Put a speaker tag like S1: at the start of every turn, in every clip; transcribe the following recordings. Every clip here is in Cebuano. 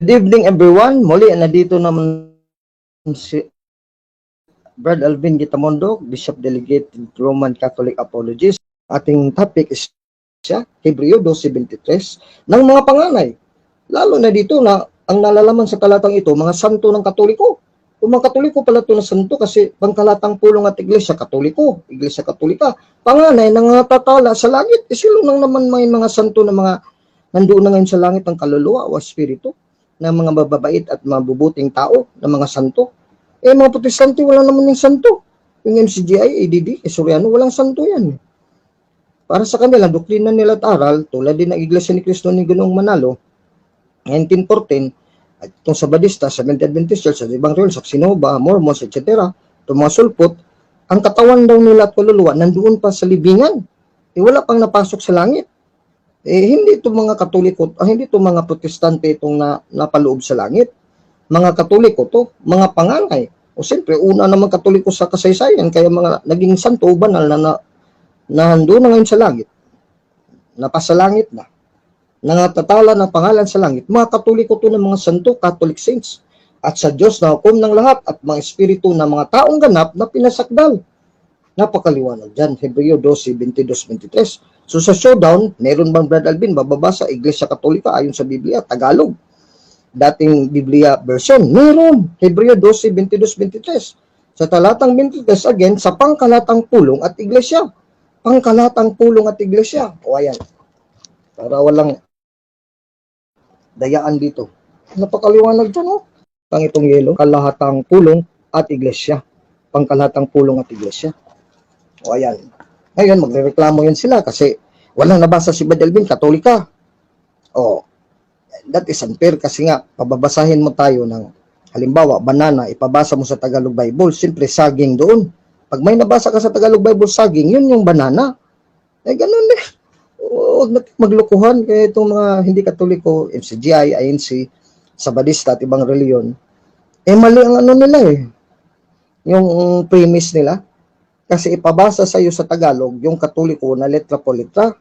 S1: Good evening, everyone. Muli, nandito naman si Brad Alvin Gitamondo, Bishop Delegate, Roman Catholic Apologist. Ating topic is siya, Hebreo 12.23, ng mga panganay. Lalo na dito na ang nalalaman sa talatang ito, mga santo ng Katoliko. Kung mga Katoliko pala ito na santo kasi pangkalatang pulong at Iglesia Katoliko, Iglesia Katolika, panganay nangatatala sa langit. Eh, sino nang naman may mga santo na mga nandoon na ngayon sa langit ang kaluluwa o espiritu ng mga mababait at mabubuting tao, ng mga santo? Eh, mga Protestante, wala naman yung santo. Yung MCGI, ADD, Soriano, walang santo yan. Para sa kanila, doktrina nila at aral, tulad din ng Iglesia ni Cristo ni Ginoong Manalo, 1914, at itong Sabadista, Seventh Adventist Church, at ibang relihiyon, Saxinova, Mormons, etc., itong mga sulpot, ang katawan daw nila at kaluluwa nandoon pa sa libingan. Eh, wala pang napasok sa langit. Eh, hindi itong mga Katoliko, hindi itong mga Protestante itong napaloob sa langit. Mga Katoliko to, mga panganay. O siyempre, una naman Katoliko sa kasaysayan, kaya mga naging santo o banal na nandoon na ngayon sa langit. Napasa langit na. Nangatatala ng pangalan sa langit. Mga Katoliko to ng mga santo, Catholic saints. At sa Diyos na hukom ng lahat at mga espiritu ng mga taong ganap na pinasakdal. Napakaliwanag dyan. Hebreo 12, 22, 23. So sa showdown, meron bang, Brad Alvin, bababa sa Iglesia Katolika ayon sa Biblia, Tagalog? Dating Biblia version, meron. Hebreo 12, 22, 23. Sa talatang 23, again, sa pangkalatang pulong at iglesia. Pangkalatang pulong at iglesia. O ayan. Para walang dayaan dito. Napakaliwanag dyan, oh. Ang itong yelo, kalahatang pulong at iglesia. Pangkalahatang pulong at iglesia. O ayan. Ngayon, magrereklamo yan sila kasi walang nabasa si Brad Alvin, Katolika. O, that is unfair kasi nga, pababasahin mo tayo ng, halimbawa, banana, ipabasa mo sa Tagalog Bible, siyempre, saging doon. Pag may nabasa ka sa Tagalog Bible, saging, yun yung banana. Eh, ganun eh. Huwag na maglokohan kaya itong mga hindi Katoliko, MCGI, INC, Sabadista at ibang reliyon, eh mali ang ano nila eh. Yung premise nila. Kasi ipabasa sa iyo sa Tagalog yung Katoliko na letra po letra.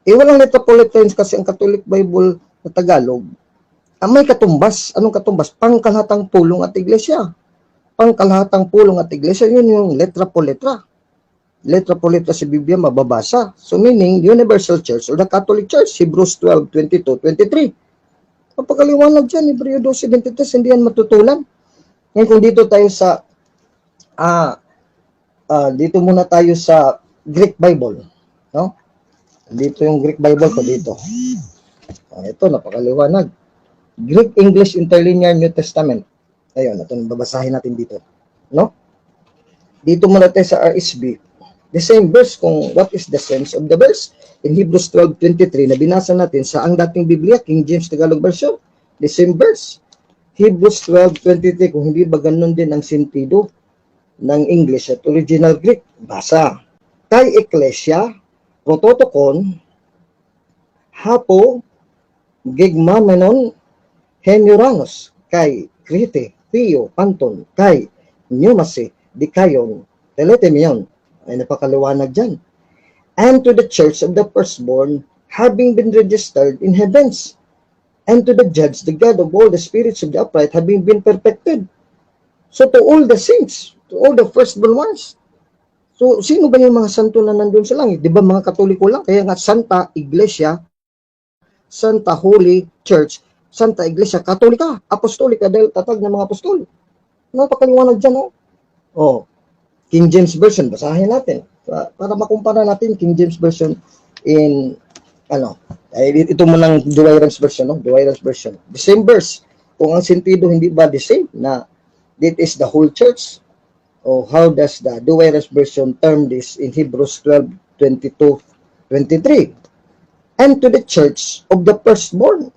S1: Eh walang letra po letra yun kasi ang Catholic Bible na Tagalog, ang may katumbas. Anong katumbas? Pangkalahatang pulong at iglesia. Pangkalahatang pulong at iglesia, yun yung letra po letra. Letra po letra sa Biblia mababasa. So meaning, Universal Church or the Catholic Church, Hebrews 12, 22, 23. Napakaliwanag dyan, Hebreo 12, 23, hindi yan matutulan. Ngayon kung dito tayo sa, dito muna tayo sa Greek Bible, no? Dito yung Greek Bible ko dito. Ito, napakaliwanag. Greek English Interlinear New Testament. Ayun, ito babasahin natin dito. No? Dito muna tayo sa RSV. The same verse kung what is the sense of the verse in Hebrews 12:23 na binasa natin sa ang dating Biblia, King James Tagalog version. The same verse. Hebrews 12:23, kung hindi ba ganun din ang sentido ng English at original Greek. Basa. Kai Ecclesia, prototokon, hapo, gegmamenon, hen uranos, kai krite, theo, panton, kai, pneumasi, dikaion, teletemion. Ay napakaliwanag dyan. And to the church of the firstborn, having been registered in heavens, and to the judge, the God of all the spirits of the upright, having been perfected. So to all the saints, to all the firstborn ones. So sino ba yung mga santo na nandun sa langit? Di ba mga Katoliko lang? Kaya nga Santa Iglesia, Santa Holy Church, Santa Iglesia Katolika, Apostolika dahil tatag ng mga apostol. Napakaliwanag dyan, oh. Oh, King James Version, basahin natin. Para makumpara natin King James Version in ano, ay ito mo ng Douay-Rheims version, no? Douay-Rheims version. The same verse. Kung ang sentido hindi ba the same na this is the whole church o how does the Douay-Rheims version term this in Hebrews 12, 22, 23? And to the church of the firstborn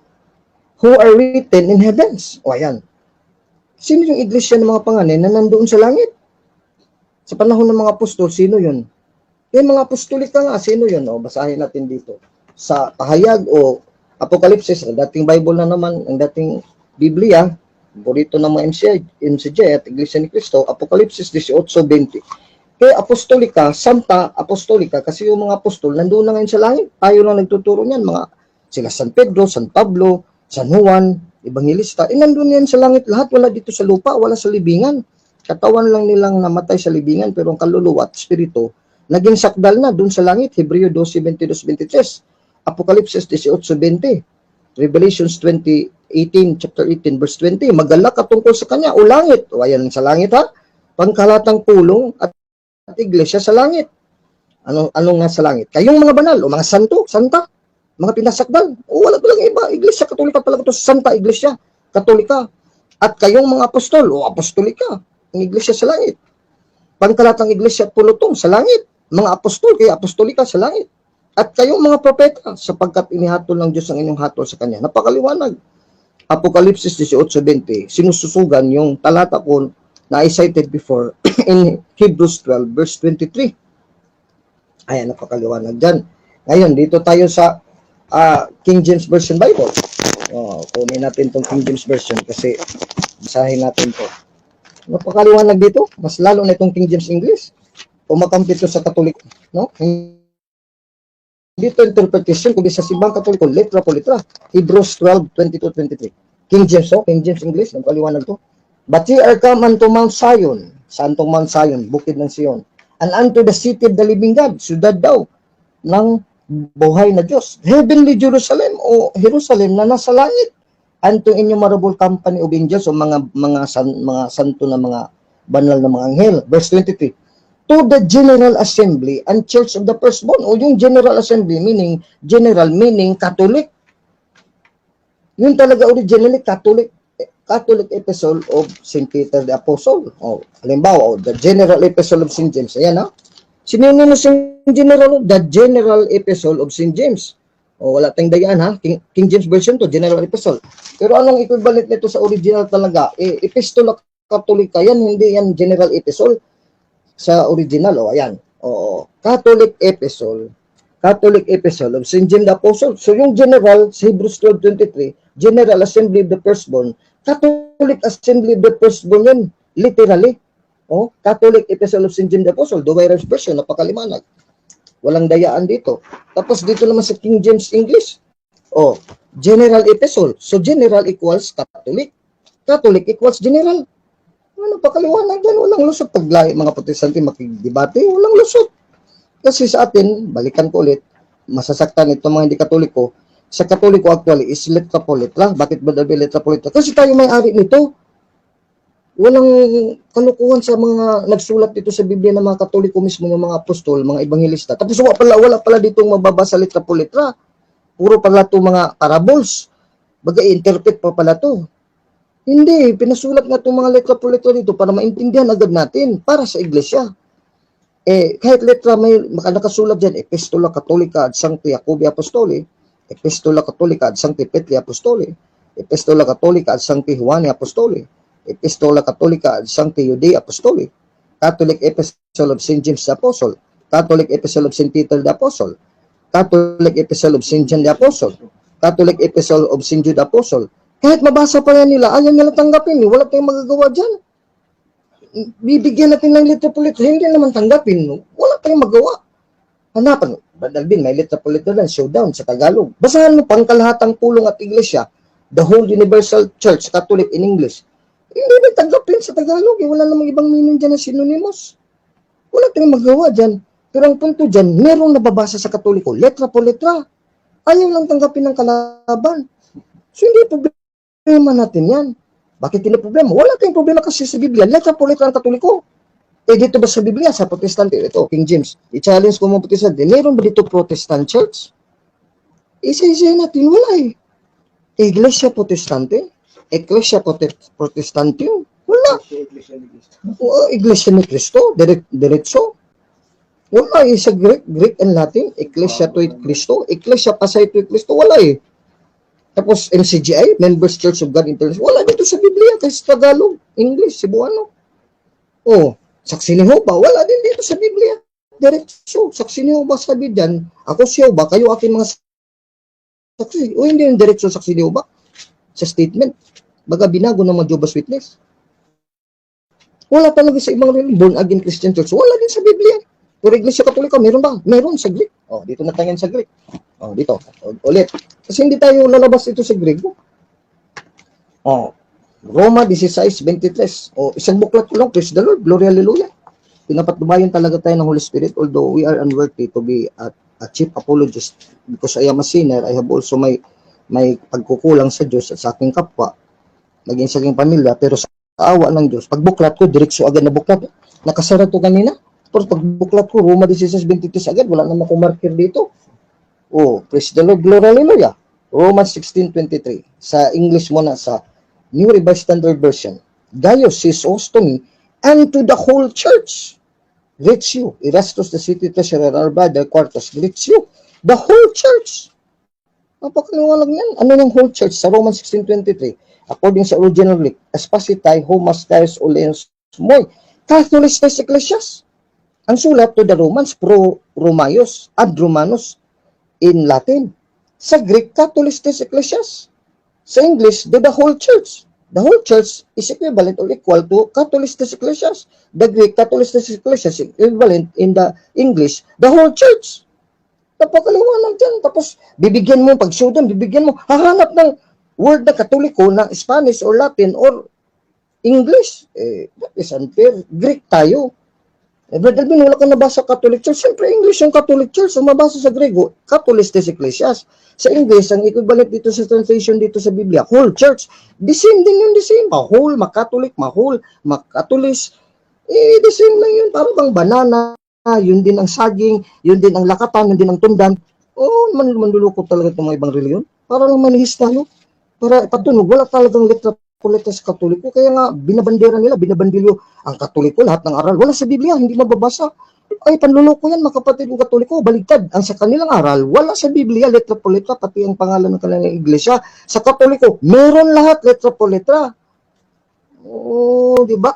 S1: who are written in heavens. O ayan. Sino yung iglesia ng mga panganay na nandoon sa langit? Sa panahon ng mga apostol, sino yun? Eh, mga apostolika nga, sino yun? O, basahin natin dito. Sa pahayag o Apokalipsis, ang dating Bible na naman, ang dating Biblia, paborito ng mga MCI, MCJ at Iglesia ni Cristo, Apokalipsis 18:20. Kaya apostolika, Santa Apostolika, kasi yung mga apostol, nandoon na ngayon sa langit. Tayo lang nagtuturo niyan, mga sila San Pedro, San Pablo, San Juan, Evangelista, eh nandun yan sa langit lahat, wala dito sa lupa, wala sa libingan. Katawan lang nilang namatay sa libingan, pero ang kaluluwa at espiritu, naging sakdal na dun sa langit. Hebreo 12, 22, 23. Apokalipsis 18, 20. Revelations 20, 18, chapter 18, verse 20. Magalak ka tungkol sa kanya, o langit. O ayan sa langit ha. Pangkalatang pulong at iglesia sa langit. Ano, ano nga sa langit? Kayong mga banal o mga santo, santa, mga pinasakdal. O wala lang iba. Iglesia Katolika talaga to. Santa Iglesia Katolika. At kayong mga apostol o apostolika, ang iglesia sa langit. Pangkalatang iglesia at pulutong sa langit. Mga apostol, kaya apostolika sa langit. At kayong mga propeta, sapagkat inihatol ng Diyos ang inyong hatol sa Kanya. Napakaliwanag. Apokalipsis 18:20, sinususugan yung talata ko na I cited before in Hebrews 12 verse 23. Ayan, napakaliwanag dyan. Ngayon, dito tayo sa King James Version Bible. Oh, kunin natin tong King James Version kasi basahin natin to. Napakaliwanag dito. Mas lalo na itong King James English. Kumakampi ito sa Katoliko. No? Hindi ito interpretation, kundi sa Simbang Katoliko, letra po letra. Hebrews 12, 22, 23. King James, oh, King James English, napakaliwanag to. "But ye are come unto Mount Zion." Saan tong Mount Zion? Bukid ng Sion. "And unto the city of the living God." Siyudad daw ng buhay na Diyos. "Heavenly Jerusalem" o Jerusalem na nasa langit. "Unto innumerable company of angels" o mga santo na mga banal na mga anghel. Verse 23. "To the general assembly and church of the firstborn." O yung general assembly meaning general, meaning Catholic. Yun talaga originally Catholic Catholic Epistle of St. Peter the Apostle. O, halimbawa, o, the General Epistle of St. James. Ayan ha. Sino mo St. General? The General Epistle of St. James. O, wala tayong dayaan ha. King James Version to, General Epistle. Pero anong equivalent nito sa original talaga? Eh, Epistola Katolika yan, hindi yan General Epistle sa original. O, ayan. O, Catholic Epistle. Catholic Epistle of St. James the Apostle. So, yung General, sa Hebrews 12:23, General Assembly of the Firstborn, Catholic Assembly of the Firstborn yan, literally. Oh, Catholic Epistle of St. James the Apostle, Douay-Rheims Version, napakaliwanag. Walang dayaan dito. Tapos dito naman sa King James English, oh, General Epistle. So general equals Catholic. Catholic equals general. Ano, napakaliwanag yan. Walang lusot. Pag mga Protestante makigdebate, walang lusot. Kasi sa atin, balikan ko ulit, masasaktan itong mga hindi Katoliko. Sa Katoliko actually is letra po letra. Bakit ba dabi letra po letra? Kasi tayo may-ari nito. Walang kalukuhan sa mga nagsulat dito sa Biblia ng mga Katoliko mismo, ng mga apostol, mga ebanghelista. Tapos wala pala ditong mababasa letra po letra. Puro pala to mga parables. Baga interpret pa pala to. Hindi, pinasulat nga itong mga letra po letra dito para maintindihan agad natin para sa iglesia. Eh, kahit letra may nakasulat dyan, Epistola Catholica ad Sancti Jacobi Apostoli, Epistola Catholica ad Sancti Petri Apostoli, Epistola Catholica ad Sancti Juani Apostoli, Epistola Catholica ad Sancti Judei Apostoli, Catholic Epistle of St. James the Apostle, Catholic Epistle of St. Peter the Apostle, Catholic Epistle of St. John the Apostle, Catholic Epistle of St. Jude the Apostle. Kahit mabasa pa yan nila, ayaw nila tanggapin. Eh. Wala tayong magagawa dyan. Bibigyan natin ng letra po letra, hindi naman tanggapin. No? Wala tayong magawa. Hanapan, Brad Alvin, may letra po letra lang, showdown sa Tagalog. Basahan mo pangkalahatang pulong at iglesia, the whole universal church, Catholic in English. Hindi na tanggapin sa Tagalog. Eh. Wala namang ibang meaning dyan na synonymous. Wala tayong magawa dyan. Pero ang punto dyan, merong nababasa sa Katoliko, letra po letra. Ayaw lang tanggapin ng kalaban. So hindi problema natin yan. Bakit hindi problema? Wala tayong problema kasi sa Biblia, letra po letra ang Katoliko. Eh dito ba sa Biblia, sa Protestante, ito, King James, i-challenge ko mga Protestante, meron ba dito Protestant Church? Isa-isa natin, wala eh. Iglesia Protestante? Iglesia Protestantium? Wala. Oo, Iglesia ni Cristo, diretso. Wala eh, sa Greek, Greek and Latin, Ecclesia toi Christo, Ecclesia pasay toi Christo, wala eh. Tapos MCGI, Members Church of God International, wala dito sa Biblia, kasi Tagalog, English, Cebuano. Oh, Saksi ni Jehovah, wala din dito sa Biblia. Diretso, Saksi ni Jehovah sabi dyan, ako si Jehovah, kayo aking mga saksi. O hindi yung diretso Saksi ni Jehovah sa statement. Baga binago ng mga Jehovah's Witness. Wala talaga sa ibang religion, Born Again Christian Church, wala din sa Biblia. Pero Iglesia Katolika, meron ba? Meron sa Greek. Oh, dito na tayo sa Greek. Oh, dito. O, ulit. Kasi hindi tayo lalabas dito sa Greek. Oh, Roma 16:23. Oh, isang buklat ko lang, praise the Lord, glory, hallelujah. Pinapatnubayan talaga tayo ng Holy Spirit, although we are unworthy to be a chief apologist because I am a sinner. I have also may pagkukulang sa Diyos at sa aking kapwa, maging sa aking pamilya, pero sa awa ng Diyos, pagbuklat ko, diretso agad na buklat. Nakasara to kanina. Pero pagbuklat ko, Roma 16:23 agad, wala naman akong marker dito. Oh, praise the Lord, glory, hallelujah. Romans 16:23. Sa English muna, sa New Revised Standard Version. "Gaius is host to me and to the whole church. Greets you. Erastus, the city treasurer, our brother, Quartus, greets you. The whole church." Napakaliwanag yan. Ano yung whole church sa Romans 16:23? According sa original Greek, espasitai homas kaios oleos moi. Katholis tes ecclesias. Ang sulat to the Romans, pro Romaios, ad Romanos, in Latin. Sa Greek, Katholis tes ecclesias. Sa English, to the whole church. The whole church is equivalent or equal to Katholis tes ecclesias. The Greek, Katholis tes ecclesias, is equivalent in the English, the whole church. Napakaliwanag dyan. Tapos, bibigyan mo, pag doon, bibigyan mo, hahanap ng word na Katoliko na Spanish or Latin or English. Eh, that is unfair. Greek tayo. Eh, Brother Alvin, wala kang nabasa Catholic Church. Siyempre, English yung Catholic Church. Ang mabasa sa Grego, Katholis tes Ecclesias. Sa English, ang equivalent dito sa translation dito sa Biblia, whole church. The same din yun, the same. Ma-whole, ma-Catholic, ma-whole, ma-Catholis. Eh, the same lang yun. Para bang banana, yun din ang saging, yun din ang lakatan, yun din ang tundan. Oh, manluloko talaga itong mga ibang reliyon. Para lang manihis tayo. Para patunog, wala talagang letra por letra sa Katoliko. Kaya nga, binabandera nila, binabandilyo ang Katoliko, lahat ng aral. Wala sa Biblia, hindi mababasa. Ay, panluloko yan, mga kapatid kong Katoliko. Baligtad. Ang sa kanilang aral, wala sa Biblia, letra por letra, pati ang pangalan ng kanilang iglesia. Sa Katoliko, meron lahat, letra por letra. Oo, di ba?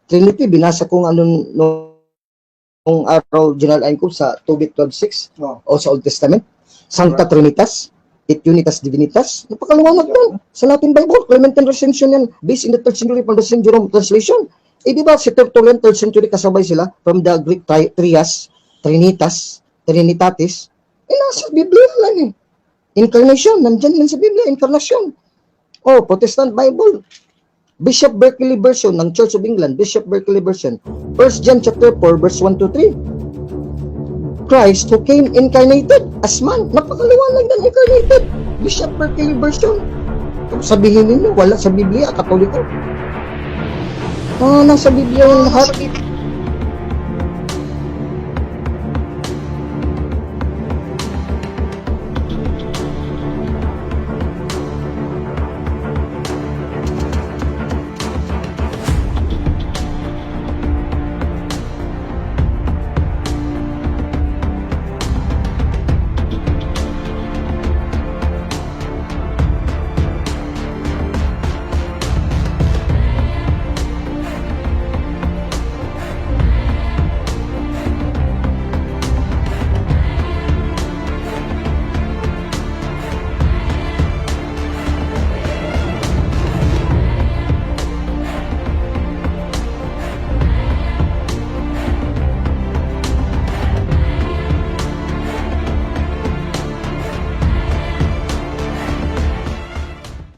S1: Trinity, binasa ko nga nung araw, General Ainko, sa Tobit 12:6 o sa Old Testament. Sancta Trinitas, et Unitas Divinitas. Napakaliwanag doon. Sa Latin Bible, Clementine Recension yan, based in the 3rd century from the St. Jerome translation. Eh, di ba, si Tertullian, 3rd century, kasabay sila from the Greek trias, Trinitas, Trinitatis. Eh, nasa Biblia lang eh. Incarnation, nandyan yan sa Biblia, incarnation. Oh, Protestant Bible. Bishop Berkeley version ng Church of England, Bishop Berkeley version. 1 John chapter 4 verse 1 to 3. "Christ who came incarnated as man." Napakaliwanag ng incarnated. Bishop Berkeley version. Kung sabihin ninyo, wala sa Biblia, Katoliko. Ah, nasa Biblia yung lahat.